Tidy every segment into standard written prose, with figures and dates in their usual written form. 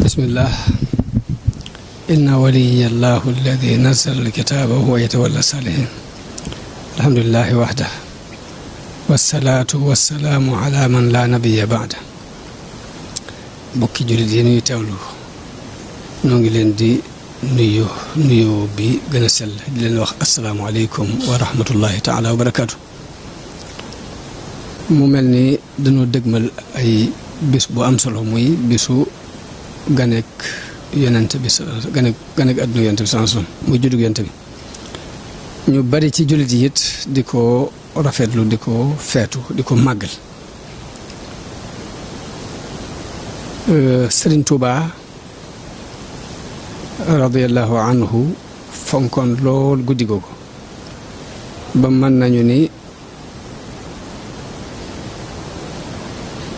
بسم الله إن ولي الله الذي نزل الكتاب وهو يتولى الصالحين الحمد لله وحده والصلاة والسلام على من لا نبي بعده bokki jullit yi ñuy teewlu ñoo ngi leen di nuyu bi gën a sell di leen wax asalaamaaleykum wa rahmatullahi taala wa barakaatu. mu mel ni dañoo dëgmal ay bis bu am solo muy bisu ganek yonent bi ganek adduna yonent bi sallallahu alayhi wasallam muy juddug yonent bi ñu bari ci jullit yi it di ko rafetlu di ko feetu di ko màggal. Sëriñ Tuuba radiyallahu anhu fonkoon lool guddi googu ba mën nañu ni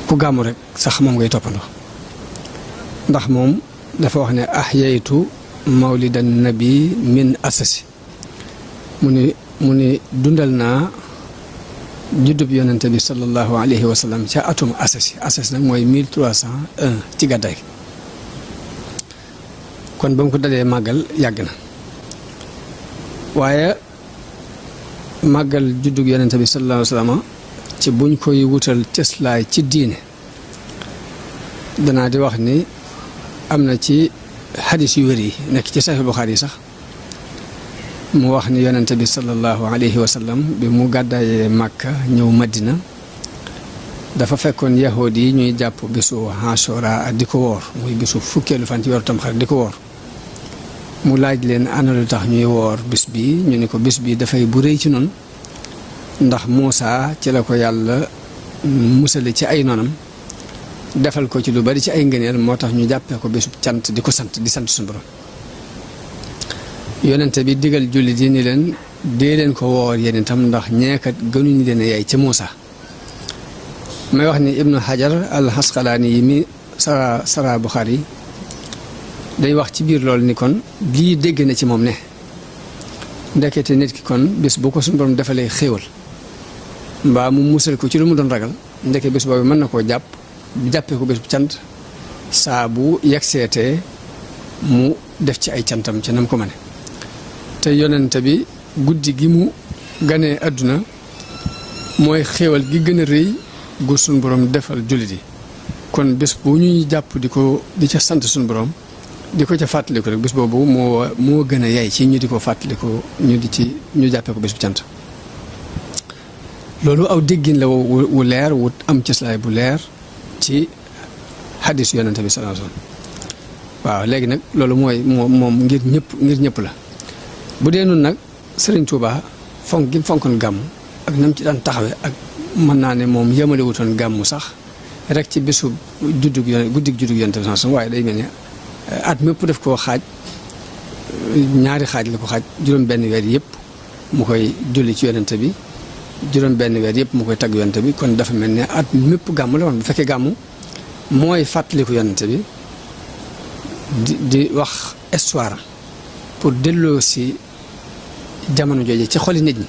ku gàmmu rek sax moom ngay toppandoo ndax moom dafa wax ne ahyaytu mawlidan nabi min asasi mu ni dundal naa juddub yonente bi sallallahu alayhi wa sallam ca atum asasi nag mooy 1301 ci gàddaay kon ba mu ko dalee màggal yàgg na waaye màggal juddub yonente bi sallallahu alayhi wa sallam ci buñ koy wutal cëslaay ci diine danaa di wax ni am na ci xadis yu wér yi nekk ci Sahih Bukhari yi sax mu wax ni yonente bi sallallahu alayhi wa sallam bi mu gàddaayee Màkka ñëw Madina dafa fekkoon yahood yi ñuy jàpp bisu Ashura di ko woor muy bisu fukkeelu fan ci weeru Tamxarit di ko woor mu laaj leen ana lu tax ñuy woor bis bi ñu ni ko bis bi dafay bu rëy ci noonu ndax Muusa ci la ko yàlla musale ci ay noonam defal ko ci lu bari ci ay ngëneel moo tax ñu jàppee ko bisu cant di ko sant di sant suñu borom yonente bi digal jullit yi ni leen dee leen ko woor yéen itam ndax ñeekat gënuñu leen a yaay ca Muusa may wax ni Ibnu Hajar al Asqalaani yi mi sara Buxaari day wax ci biir loolu ni kon lii dégg na ci moom ne ndekete nit ki kon bis bu ko suñu borom defalee xéewal mbaa mu musal ko ci lu mu doon ragal ndeke bis boobu mën na koo jàppee ko bés bu cant saa bu yegseetee mu def ci ay cantam ca nam ko mane te yonente bi guddi gi mu ganee àdduna mooy xéewal gi gën a rëy gu suñu borom defal jullit yi kon bés bu ñuy jàpp di ca sant suñu borom di ko ca fàttaliku rek bés boobu moo gën a yay ci ñu di ko fàttaliku ñu jàppee ko bés bu cant loolu aw déggin la wu leer wu am cëslaay bu leer ci xadis yonente bi sallallahu alayhi wasallam waaw léegi nag loolu mooy moom ngir ñëpp la bu dee nun nag Sëriñ Tuuba fonk gi fonkoon gàmmu ak nam ci daan taxawe ak mën naa ne moom yemale wutoon gàmmu sax rek ci bésu guddig juddug yonente bi sallallahu alayhi wasallam waaye day mel ne at mépp def koo xaaj ñaari xaaj la ko xaaj juróom benn weer yëpp mu koy julli ci yonente bi juróom benn weer yëpp mu koy tagg yonente bi kon dafa mel ne at mépp gàmmu la woon bu fekkee gàmmu mooy fàttaliku yonente bi di wax histoire pour delloo si jamono jooje ci xoli nit ñi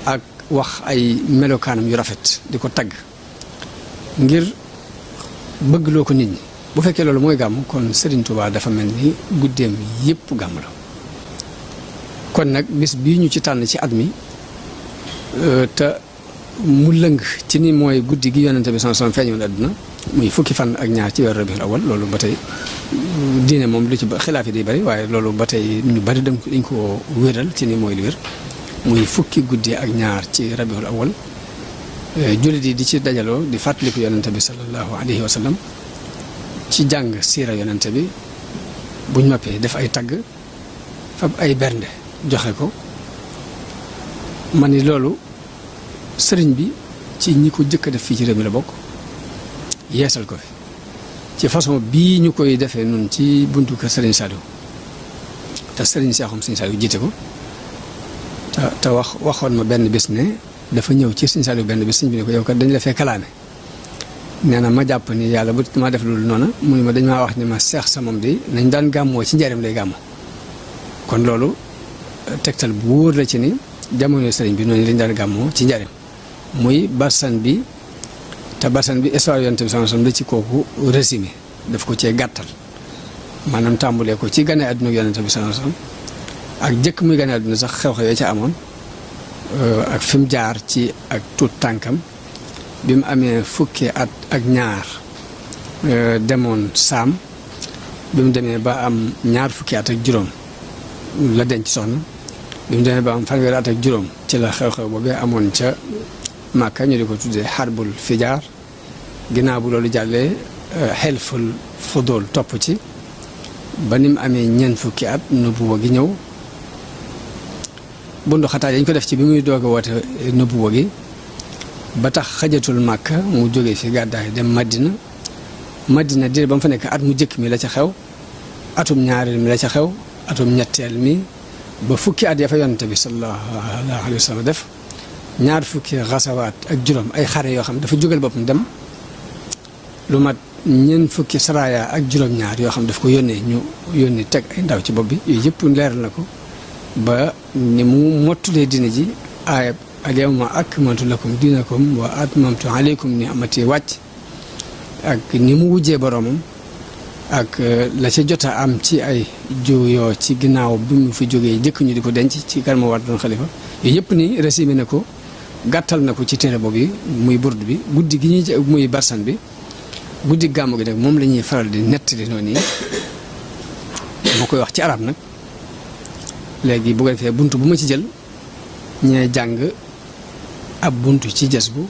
ak wax ay melokaanam yu rafet di ko tagg ngir bëggloo ko nit ñi bu fekkee loolu mooy gàmmu kon Serigne Touba dafa mel ni guddeem yëpp gàmmu la kon nag bis bii ñu ci tànn ci at mi te mu lëng ci ni mooy guddi gi yonente bi sallallahu alayhi wasallam feeñoon àdduna muy fukki fan ak ñaar ci weeru rabiul awal loolu ba tey diine moom lu ci xilaaf yi day bari waaye loolu ba tey ñu bari dañ ko wéral ci ni mooy lu wér muy fukki guddi ak ñaar ci rabiul awal jullit yi di ci dajaloo di fàttaliku yonente bi sallallahu alayhi wasallam ci jàng siira yonente bi buñ noppee def ay tagg fab ay bernde joxe ko man ni loolu sëriñ bi ci ñi ko jëkk a def fii ci réew mi la bokk yeesal ko fi ci façon bii ñu koy defee nun ci buntu kër sëriñ Saliou te sëriñ Seexum sëriñ Saliou jiite ko te waxoon ma benn bés ne dafa ñëw ci sëriñ Saliou benn bés sëriñ bi ne ko yow kat dañ la fee kalaame nee na ma jàpp ni yàlla bu ma def loolu noonu mu ni ma dañ maa wax ni ma seex sa moom di nañ daan gàmmoo ci njaareem lay gàmmoo kon loolu tegtal bu wóor la ci ni jamono sëriñ bi noonu lañ daan gàmmoo ci njaareem muy barsan bi te barsan bi histoire yonent bi sallallahu alayhi wasallam da ci kooku résumé daf ko cee gàttal maanaam tàmbulee ko ci gane àdduna yonente bi sallallahu alayhi wasallam ak jëkk muy gane àdduna sax xew-xew ya ca amoon ak fi mu jaar ci ak tuut tànkam bi mu amee fukki at ak ñaar demoon saam bi mu demee ba am ñaar fukki at ak juróom la denc soxna bi mu demee ba am fanweeri at ak juróom ci la xew-xew boobee amoon ca Màkka ñu di ko tuddee xarbul fijaar ginnaaw bu loolu jàllee xelful fudul topp ci ba ni mu amee ñeent fukki at nubuwa gi ñëw bundu xataa dañ ko def ci bi muy doog a woote nubuwa gi ba tax xajatul Màkka mu jógee fi gàddaay dem Madina diir ba mu fa nekk at mu jëkk mi la ca xew atum ñaareel mi la ca xew atum ñetteel mi ba fukki at ya fa yonante bi sallallahu alayhi wa sallam def ñaar fukki xasawaat ak juróom ay xare yoo xam dafa jógal boppam dem lu mat ñeent fukki saraya ak juróom-ñaar yoo xam daf ko yónnee ñu yónni teg ay ndaw ci bopp bi yooyu yëpp leeral na ko ba ni mu mottulee dina ji aayab al yawma akmaltu lakum diinakum wa atmamtu alaykum ni'mati wàcc ak ni mu wujjee boroomam ak la ca jot a am ci ay juyoo ci ginnaaw bi mu fi jógee jëkk ñu di ko denc ci kan ma war doon xalifa yooyu yëpp ni résumé na ko gàttal na ko ci téere boobu yi muy burd bi guddi gi ñuy muy barsan bi guddi gàmmu gi nag moom la ñuy faral di nettali noonu yi moo koy wax ci arab nag léegi bu ko defee bunt bu ma ci jël ñee jàng ab bunt ci jas bu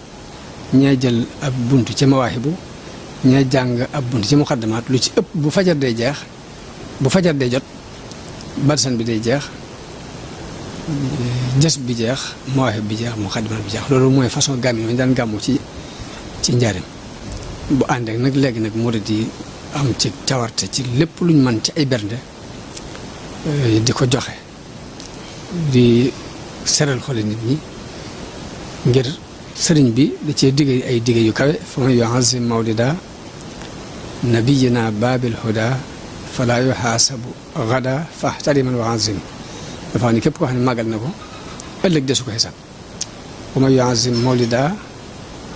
ñee jël ab bunt ci mawaahibu ñee jàng ab bunt ci muqaddamaat lu ci ëpp bu fajar day jeex bu fajar day jot barsan bi day jeex jas bi jeex mawaahib bi jeex muqaddamaat bi jeex loolu mooy façon gàmm yi ma daan gàmmu ci njaarim bu ànd ak nag léegi nag murid yi am ci cawarte ci lépp luñ mën ci ay bernde di ko joxe di seral xoli nit ñi ngir sëriñ bi da cee digge ay digge yu kawe fa man yu'azzim mawlida nabiyina babil huda fala yuhasabu gada fahtariman wa azim dafa xam ne képp koo xam ne màggal na ko ëllëg desu ko xisaab wa man yu'azzim mawlida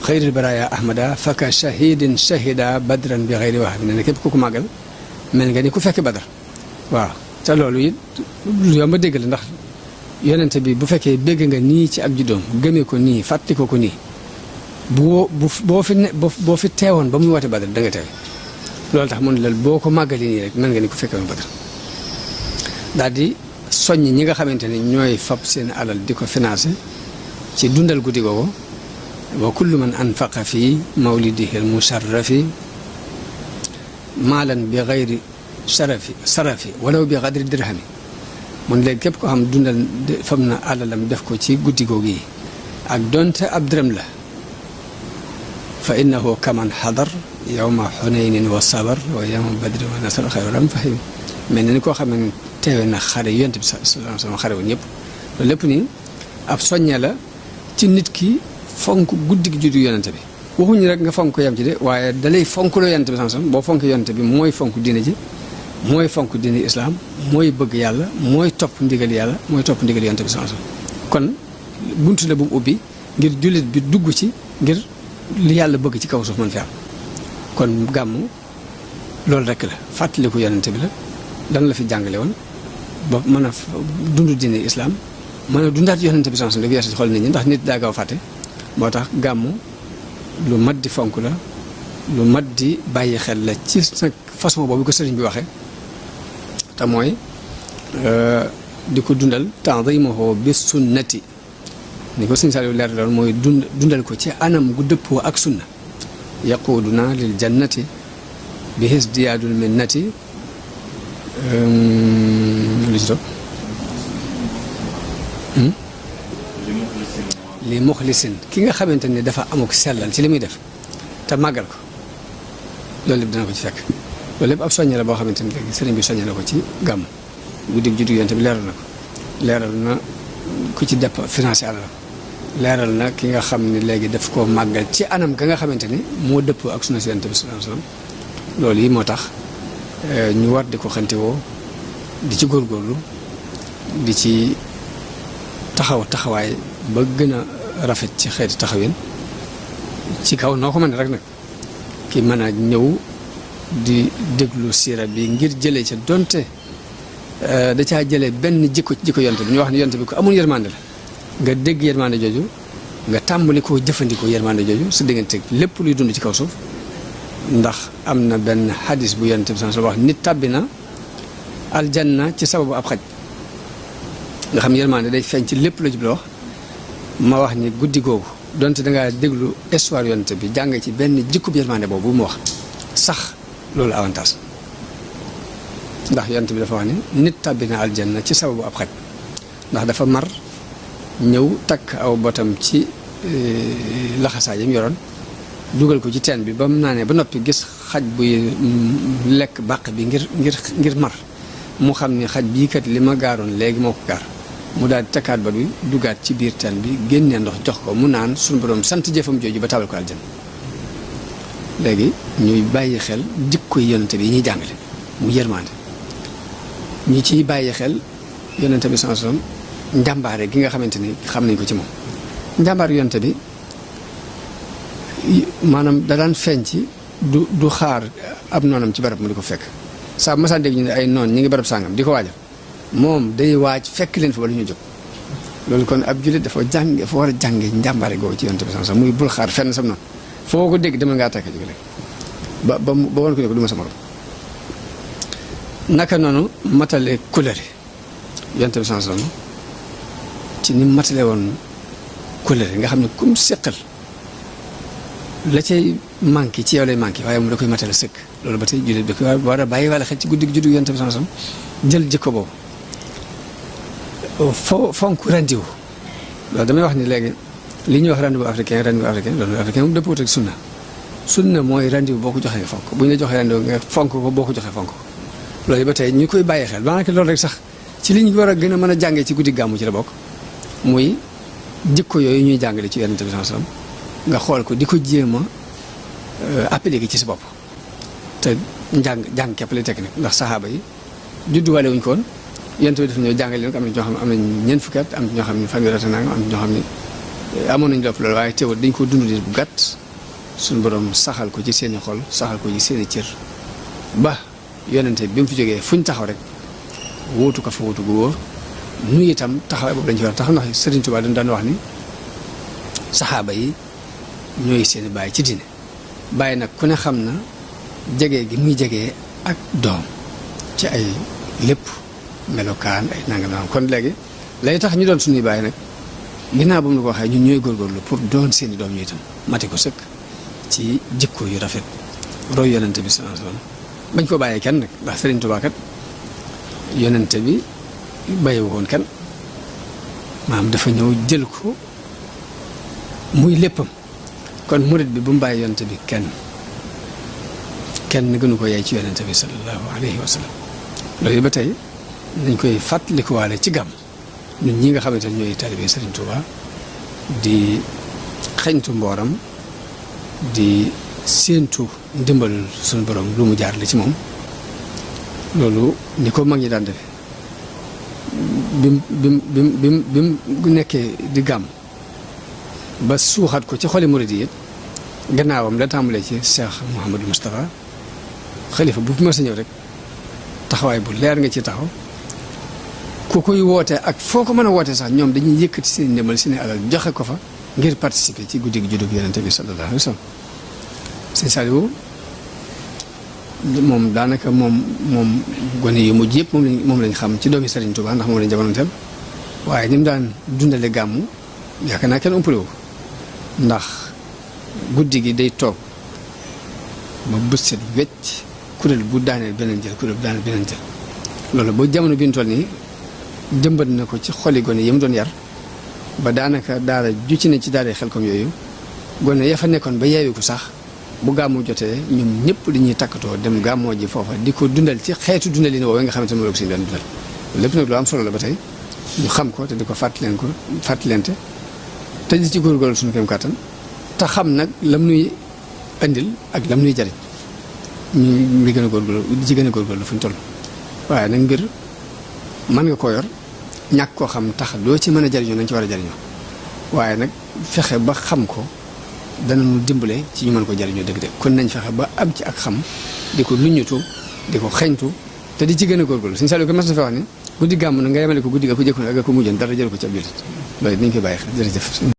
xayril baraya ahmada faka shahidin shahida badran bi xayri wax bi ne képp ku ko màggal mel nga ni ku fekk badar waaw te loolu it lu yomb a dégg la ndax yonente bi bu fekkee bégg nga nii ci ak juddoom gëmee ko nii fàtti ko nii boo fi teewoon ba muy woote badar da nga teew loolu tax mu ne la boo ko màggali nii rek mel nga ni ku fekkee woon badar daal di soññ ñi nga xamante ne ñooy fab seen alal di ko financé ci dundal guddi googu wa kullu man anfaqa fi mawlidihi al-musharrafi maalan bi gayri sarafi walaw bi qadri dirhami mun léegi képp koo xam dundal fam na alalam def ko ci guddi googu yi ak donte ab dërëm la fa innahu kaman xadar yawma xunaynin wa sabar wa yawma badri wa nasar xayran fahim mel na ni koo xam ne teewe na xare yonent bi sallallahu alayhi wa sallam xare woon ñëpp loolu lépp nii ab soññe la ci nit ki fonk guddi gi juddu yonente bi waxuñu rek nga fonk ko yam ci de waaye dalay fonk loo yonente bi sam boo fonk yonente bi mooy fonk diine ji mooy fonk diine islaam mooy bëgg yàlla mooy topp ndigal yàlla mooy topp ndigal yonente bi sam kon buntu la bu mu ubbi ngir jullit bi dugg ci ngir li yàlla bëgg ci kaw suuf mën fi am kon gàmmu loolu rek la fàttaliku yonente bi la lan la fi jàngale woon ba mën a dund diine islaam mën a dundaat yonente bi sam da ko yees ci xol nit ñi ndax nit daa gaaw fàtte moo tax gàmmu lu mat di fonk la lu mat di bàyyi xel la ci nag façon boobu ko sëriñ bi waxee te mooy di ko dundal tanzimuhu bi sunnati ni ko sëriñ Saliou leer loolu mooy dundal ko ci anam gu dëppoo ak sunna yaquduna lil jannati bi hisdiyaadul minnati lu ci topp li muxlisin ki nga xamante ni dafa amuk sellal ci li muy def te màggal ko loolu lépp dana ko ci fekk loolu lépp ab soññe la boo xamante ni léegi sëriñ bi soññe la ko ci gàmm guddi juddu yonent bi leeral na ko leeral na ku ci depp financé àllam leeral na ki nga xam ne léegi daf koo màggal ci anam ka nga xamante ni moo dëppoo ak sunna si yonent bi sallallahu alayhi wasallam loolu yi moo tax ñu war di ko xantewoo di ci góorgóorlu di ci taxawaay ba gën a rafet ci xeeti taxawin ci kaw noo ko mën rek nag ki mën a ñëw di déglu siira bi ngir jëlee ca donte da caa jëlee benn jikko yonte bi ñu wax ne yonte bi ko amul yërmande la nga dégg yërmande jooju nga tàmbali koo jëfandikoo yërmande jooju su diggante lépp luy dund ci kaw suuf ndax am na benn hadis bu yonte bi sans wax nit tàbbi na aljanna ci sababu ab xaj nga xam yërmande day feeñ ci lépp la jublu wax ma wax ni guddi googu donte dangaa déglu histoire yonte bi jàng ci benn jikkub yërmande boobu mu wax sax loolu avantage ndax yonte bi dafa wax ni nit tàbbi na aljanna ci sababu ab xaj ndax dafa mar ñëw takk aw botam ci laxasaayam yoroon dugal ko ci teen bi ba mu naanee ba noppi gis xaj buy lekk bàq bi ngir mar mu xam ni xaj bii kat li ma gaaroon léegi moo ko gaar mu daal di takkaat ba bi dugaat ci biir teen bi génnee ndox jox ko mu naan suñu borom sant jëfam jooju ba tabal ko aljanna léegi ñuy bàyyi xel jikko yonente bi yi ñuy jàngale mu yërmande ñi ciy bàyyi xel yonente bi sallallahu alayhi wasallam njàmbaare gi nga xamante ni xam nañ ko ci moom njàmbaar yonente bi maanaam da daan feeñ ci du xaar ab noonam ci barab mu di ko fekk saa bu ma saa dégg ñu ne ay noon ñi ngi barab sàngam di ko waajal moom day waaj fekk leen fa ba lu ñu jóg loolu kon ab jullit dafa war a jànge njàmbaare googu ci yonente bi sallallahu alayhi wasallam muy bul xaar fenn sam noonu foo ko dégg demal ngaa takk jóge léegi ba woon ko ne ko du ma sama morom naka noonu matale couleur yonente bi sallallahu alayhi wasallam ci ni matale woon couleur nga xam ne kum seqal la cay manqué ci yow lay manqué waaye mu da koy matale sëkk loolu ba tey jullit bi ko war a bàyyi wala xel ci guddi juddu yonente bi sallallahu alayhi wasallam jël jikko boobu fonk rendiwu loolu damay wax ni léegi li ñuy wax rendez-vous africain rendez-vous africain moom dëppoo ak sunna mooy rendez-vous boo ko joxee fonk bu ñu la joxee rendez-vous nga fonk ko boo ko joxee fonk ko loolu ba tey ñu koy bàyyi xel maanaam loolu rek sax ci li ñu war a gën a mën a jàngee ci guddi gàmmu ci la bokk muy jikko yooyu ñuy jàngale ci yonente bi sallallahu alayhi wasallam nga xool ko di ko jéem a appliquer ci sa bopp te jàng képp lay tekk nag ndax saxaaba yi judduwaale wuñ ko woon yonente bi dafa ñëw jàngale leen ko am na ñoo xam ne am nañ ñeent fukki at am na ñoo xam ne fanweeri at nangam am na ñoo xam ne amoon nañu lépp loolu waaye teewul dañ ko dund di bu gàtt suñu borom saxal ko ci seen i xol saxal ko ci seen i cër ba yonente bi mu fi jógee fuñ taxaw rek wóotu ko fa wóotu gu wóor nu itam taxawaay boobu dañ ci war a taxaw ndax Serigne Touba dañ daan wax ni saxaaba yi ñooy seen i bàyyi ci diine bàyyi nag ku ne xam na jege gi muy jege ak doom ci ay lépp melokaan ay nangam kon léegi lay tax ñu doon suñuy bàyyi nag ginnaaw ba mu la ko waxee ñun ñooy góorgóorlu pour doon seen i doom ñu itam mate ko sëkk ci jikko yu rafet roy yonente bi sallallahu alayhi wasallam bañ ko bàyyee kenn nag ndax Serigne Touba kat yonente bi bàyyiwu woon kenn maanaam dafa ñëw jël ko muy léppam kon murit bi bu mu bàyyi yonente bi kenn gënu ko yaay ci yonente bi sallallahu alayhi wa sallam loolu ba tey nañ koy fàttalikuwaale ci gàmm ñun ñi nga xamante ne ñooy talibé Serigne Touba di xeñtu mbooram di séentu ndimbal suñu borom lu mu jaar la ci moom loolu ni ko mag ñi daan defe bim nekkee di gàmm ba suuxat ko ci xoli murid yi gannaawam la tàmbalee ci Cheikh Mouhamadou Moustapha xalifa bu fi ma sa ñëw rek taxawaay bu leer nga ci taxaw ku koy wootee ak foo ko mën a wootee sax ñoom dañuy yëkkati seen ndimbal seen alal joxe ko fa ngir participer ci guddi gi juddug yonente bi sallallahu alayhi wa sallam sëñ Saliou moom daanaka moom gone yu mujj yëpp moom lañ xam ci doomi Serigne Touba ndax moom lañ jamonoonteel waaye ni mu daan dundale gàmmu yaakaar naa kenn umpale wu ndax guddi gi day toog ba bët set wecc kuréel bu daaneel beneen jël kuréel bu daaneel beneen jël loolu ba jamono bi ñu toll nii jëmbat na ko ci xoli gone yi mu doon yar ba daanaka daara ju ci ne ci daara Xelkom yooyu gone ya fa nekkoon ba yeewi ko sax bu gàmmu jotee ñoom ñëpp dañuy takkatoo dem gàmmoo ji foofa di ko dundal ci xeetu dundalin woowee nga xamante ne moom la ko suñu doon dundal lépp nag lu am solo la ba tey ñu xam ko te di ko fàttalente te di ci góorgóorlu suñu kéem kàttan te xam nag lam nuy andil ak lam nuy jariñ ñu di gën a góorgóorlu di ci gën a góorgóorlu fu ñu toll waaye nag mbir mën nga koo yor ñàkk koo xam tax doo ci mën a jariñoo nañ ci war a jariñoo waaye nag fexe ba xam ko dana nu dimbale ci ñu mën ko jariñoo dëgg-dëgg kon nañ fexe ba am ci ak xam di ko luññutu di ko xeñtu te di ci gën a góorgóorlu suñu Saliou ko mas na fa wax ne guddi gàmm na nga yemale ko guddi ga ko jëkkoon ak ko mujjoon dara jël ko ci ab jullit loolu nañ koy bàyyi xel jërëjëf